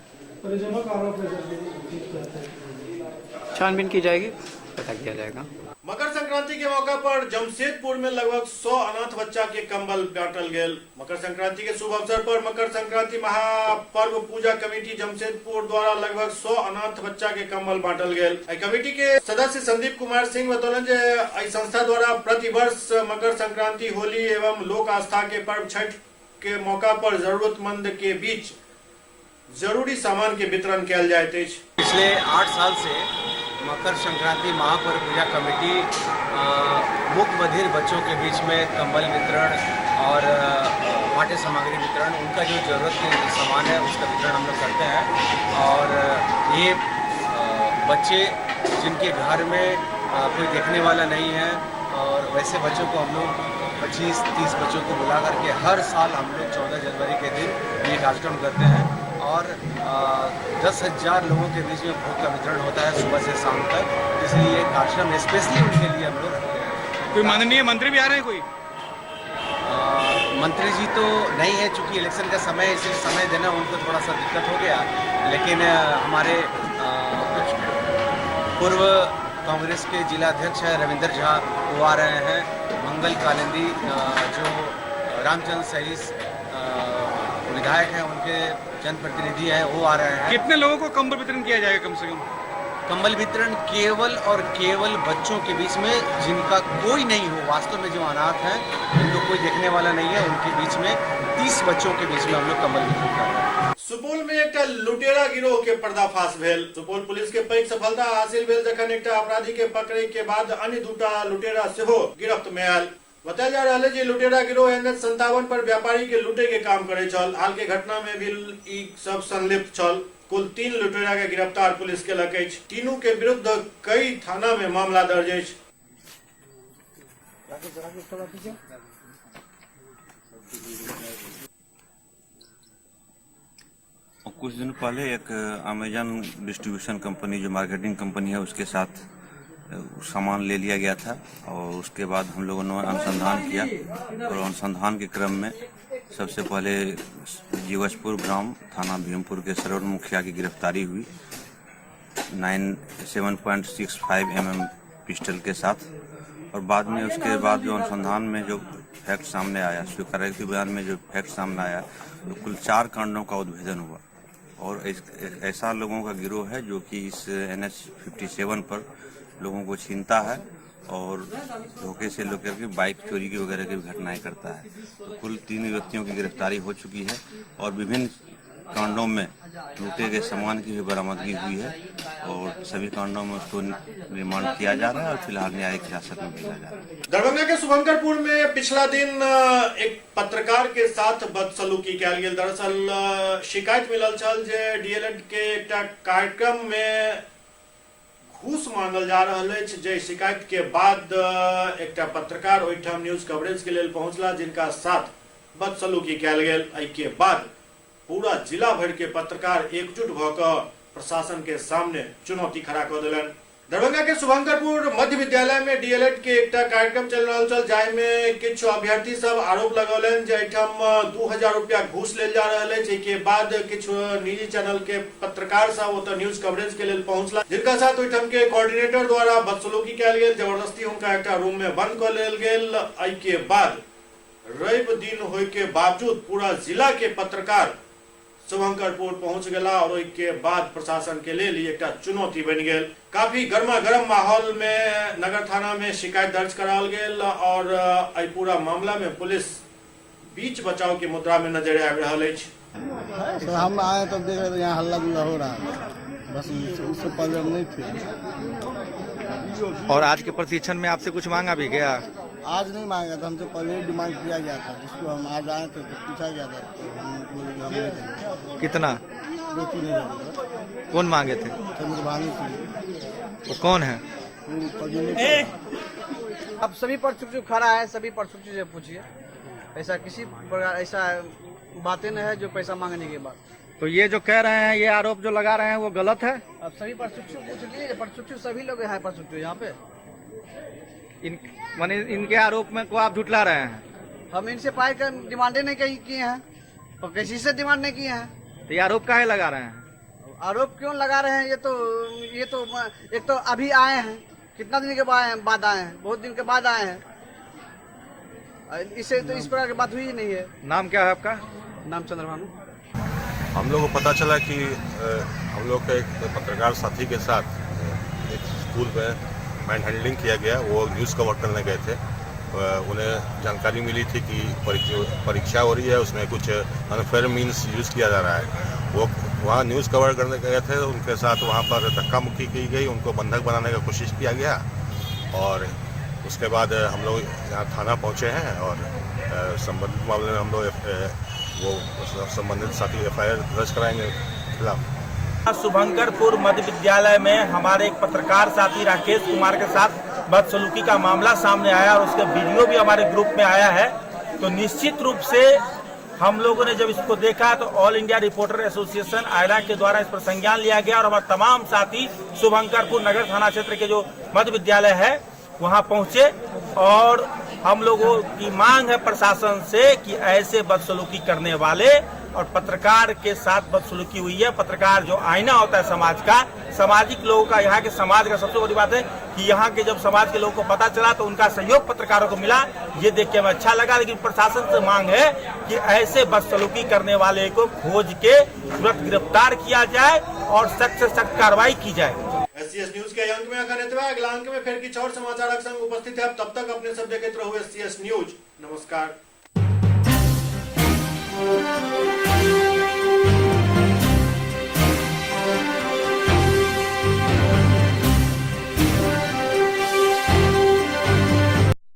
छानबीन की जाएगी, पता किया जाएगा। मकर संक्रांति के मौका पर जमशेदपुर में लगभग 100 अनाथ बच्चा के कंबल बांटल गेल। मकर संक्रांति के शुभ अवसर पर मकर संक्रांति महापर्व पूजा कमेटी जमशेदपुर द्वारा लगभग 100 अनाथ बच्चा के कंबल बांटल गेल। एहि कमेटी के सदस्य संदीप कुमार सिंह बतौलनि जे एहि संस्था द्वारा प्रतिवर्ष मकर संक्रांति, होली एवं लोक आस्था के पर्व छठ के मौका पर जरूरतमंद के बीच जरूरी सामान के वितरण कयल जाइत अछि। पिछले 8 साल से मकर संक्रांति महापर्व पूजा कमेटी मूक बधिर बच्चों के बीच में कंबल वितरण और पाठ्य सामग्री वितरण, उनका जो ज़रूरत के सामान है उसका वितरण हम लोग करते हैं। और ये बच्चे जिनके घर में कोई देखने वाला नहीं है और वैसे बच्चों को हम लोग 25-30 बच्चों को बुला करके हर साल हम लोग 14 जनवरी के दिन ये कार्यक्रम करते हैं। और 10,000 लोगों के बीच में भोग का वितरण होता है सुबह से शाम तक। इसलिए ये कार्यक्रम स्पेशली उनके लिए हम लोग रखते हैं। कोई माननीय मंत्री भी आ रहे हैं? कोई मंत्री जी तो नहीं है, चूँकि इलेक्शन का समय है, इसलिए समय देना उनको थोड़ा सा दिक्कत हो गया। लेकिन हमारे पूर्व कांग्रेस के जिला अध्यक्ष हैं रविंद्र झा, वो आ रहे हैं। मंगल कालिंदी जो रामचंद्र सहीस विधायक हैं, उनके जनप्रतिनिधि हैं, वो आ रहे हैं। कितने लोगों को कंबल वितरण किया जाएगा कम से कम? कंबल वितरण केवल और केवल बच्चों के बीच में, जिनका कोई नहीं हो, वास्तव में जो अनाथ हैं, उनको कोई देखने वाला नहीं है, उनके बीच में 30 बच्चों के बीच में हम लोग कंबल वितरण कर रहे हैं। सुपौल में एकटा लुटेरा गिरोह के पर्दाफाश भेल। सुपौल पुलिस के पैघ सफलता हासिल भेल जखन एकटा अपराधी के पकड़े के बाद अन्य दूटा लुटेरा सेहो गिरफ्त में आयल। बतायल जा रहल है जे लुटेरा गिरोह NH 57 पर व्यापारी के लूटे के काम करे छल। हाल के घटना में भी ई सब संलिप्त छल। कुल 3 लुटेरा के गिरफ्तार पुलिस केलक अछि। तीनू के विरुद्ध कई थाना में मामला दर्ज अछि। कुछ दिन पहले एक अमेजन डिस्ट्रीब्यूशन कंपनी, जो मार्केटिंग कंपनी है, उसके साथ सामान ले लिया गया था और उसके बाद हम लोगों ने अनुसंधान किया और अनुसंधान के क्रम में सबसे पहले जीवछपुर ग्राम थाना भीमपुर के श्रवण मुखिया की गिरफ्तारी हुई 7.65 mm पिस्टल के साथ। और बाद में उसके बाद जो अनुसंधान में जो फैक्ट सामने आया, स्वीकारोक्ति बयान में जो फैक्ट सामने आया, तो कुल 4 कांडों का उद्भेदन हुआ। और ऐसा लोगों का गिरोह है जो कि इस NH 57 पर लोगों को छीनता है और धोखे से लेकर के बाइक चोरी की वगैरह की घटनाएं करता है। तो कुल 3 व्यक्तियों की गिरफ्तारी हो चुकी है और विभिन्न कांडों में लूटे गए सामान की भी बरामदगी हुई है और सभी कांडों में उसको रिमांड किया जा रहा है और फिलहाल न्यायिक हिरासत में भेजा जा रहा है। दरभंगा के शुभंकरपुर में पिछला दिन एक पत्रकार के साथ बदसलूकी कयल गेल। दरअसल शिकायत मिलल छल जे डीएलएड के एकटा कार्यक्रम में घूस मांगल जा रहल अछि। जे शिकायत के बाद एकटा पत्रकार ओहिठाम न्यूज कवरेज के लेल पहुंचला, जिनका साथ बदसलूकी कयल गेल। एहि के बाद पूरा जिला भर के पत्रकार एकजुट भऽ कऽ प्रशासन के सामने चुनौती खड़ा कऽ देलनि। दरभंगा के शुभंकरपुर मध्य विद्यालय में डीएलएड के एकटा कार्यक्रम चलि रहल छल, जाहि में किछु अभ्यर्थी सब आरोप लगौलनि जे एहिठाम 2000 रुपया घूस लेल जा रहल अछि। एहि के बाद किछु निजी चैनल के पत्रकार सब ओतऽ न्यूज कवरेज के लेल पहुंचला, जिनका साथ ओहिठाम के कोऑर्डिनेटर द्वारा बदसलूकी कयल गेल। जबरदस्ती हुनका एकटा रूम में बंद कऽ लेल गेल। एहि के बाद रवि दिन होय के बावजूद पूरा जिला के पत्रकार शुभंकरपुर पहुंच गेला और ओहि के बाद प्रशासन के लेल एकटा चुनौती बनि गेल। काफी गर्मा गर्म माहौल में नगर थाना में शिकायत दर्ज कराओल गेल और एहि पूरा मामला में पुलिस बीच बचाव के मुद्रा में नजर आबि रहल अछि। सर हम आए तब देख रहे थे यहाँ हल्ला गुल्ला हो रहा है, बस उससे पहले हम नहीं थे। और आज के प्रशिक्षण में आपसे कुछ मांगा भी गया? आज नहीं मांगा था, हमसे पहले ही डिमांड किया गया था, जिसको हम आज आए थे तो पूछा गया था, तो हम बोले कि हम नहीं देंगे। कितना? 2-3 हजार। कौन मांगे थे? चंद्रभानु सिंह। वो कौन है? अब सभी प्रशिक्षु खड़ा है, सभी प्रशिक्षु से पूछिए, ऐसा किसी प्रकार ऐसा बातें नहीं है जो पैसा मांगने के बाद। तो ये जो कह रहे हैं, ये आरोप जो लगा रहे हैं वो गलत है? अब सभी प्रशिक्षु पूछ लीजिए, प्रशिक्षु सभी लोग हैं प्रशिक्षु यहाँ पे। माने इनके आरोप में को आप झुटला रहे हैं? हम इनसे पाई का डिमांडे नहीं कहीं किए हैं और किसी से डिमांड नहीं किए हैं। तो ये आरोप काहे लगा रहे हैं? आरोप क्यों लगा रहे हैं? ये तो एक तो अभी आए हैं, कितना दिन के बाद आए हैं, बहुत दिन के बाद आए हैं, इससे तो इस प्रकार की बात हुई ही नहीं है। नाम क्या है आपका? नाम चंद्रभानु। हम लोग को पता चला कि हम लोग के एक पत्रकार साथी के साथ एक स्कूल में मैन हैंडलिंग किया गया। वो न्यूज़ कवर करने गए थे, उन्हें जानकारी मिली थी कि परीक्षा हो रही है, उसमें कुछ अनफेयर मीन्स यूज़ किया जा रहा है। वो वहाँ न्यूज़ कवर करने गए थे, उनके साथ वहाँ पर धक्का मुक्की की गई, उनको बंधक बनाने का कोशिश किया गया और उसके बाद हम लोग यहाँ थाना पहुँचे हैं और संबंधित मामले में हम लोग वो संबंधित साथी एफआईआर दर्ज कराएंगे खिलाफ। शुभंकरपुर मध्य विद्यालय में हमारे एक पत्रकार साथी राकेश कुमार के साथ बदसलूकी का मामला सामने आया और उसका वीडियो भी हमारे ग्रुप में आया है। तो निश्चित रूप से हम लोगों ने जब इसको देखा तो ऑल इंडिया रिपोर्टर एसोसिएशन आयरा के द्वारा इस पर संज्ञान लिया गया और हमारे तमाम साथी शुभंकरपुर नगर थाना क्षेत्र के जो मध्य विद्यालय है वहां पहुंचे और हम लोगों की मांग है प्रशासन से कि ऐसे बदसलूकी करने वाले और पत्रकार के साथ बदसलूकी हुई है। पत्रकार जो आईना होता है समाज का, सामाजिक लोगों का, यहाँ के समाज का सबसे बड़ी बात है कि यहाँ के जब समाज के लोगों को पता चला तो उनका सहयोग पत्रकारों को मिला, ये देख के हमें अच्छा लगा। लेकिन प्रशासन से मांग है कि ऐसे बदसलूकी करने वाले को खोज के तुरंत गिरफ्तार किया जाए और सख्त से सख्त कार्रवाई की जाए। एससीएस न्यूज के अंक में अखन एतबे। अगला अंक में फेर किछु और समाचारक संग उपस्थित है। तब तक अपने सब देखैत रहू एससीएस न्यूज। नमस्कार।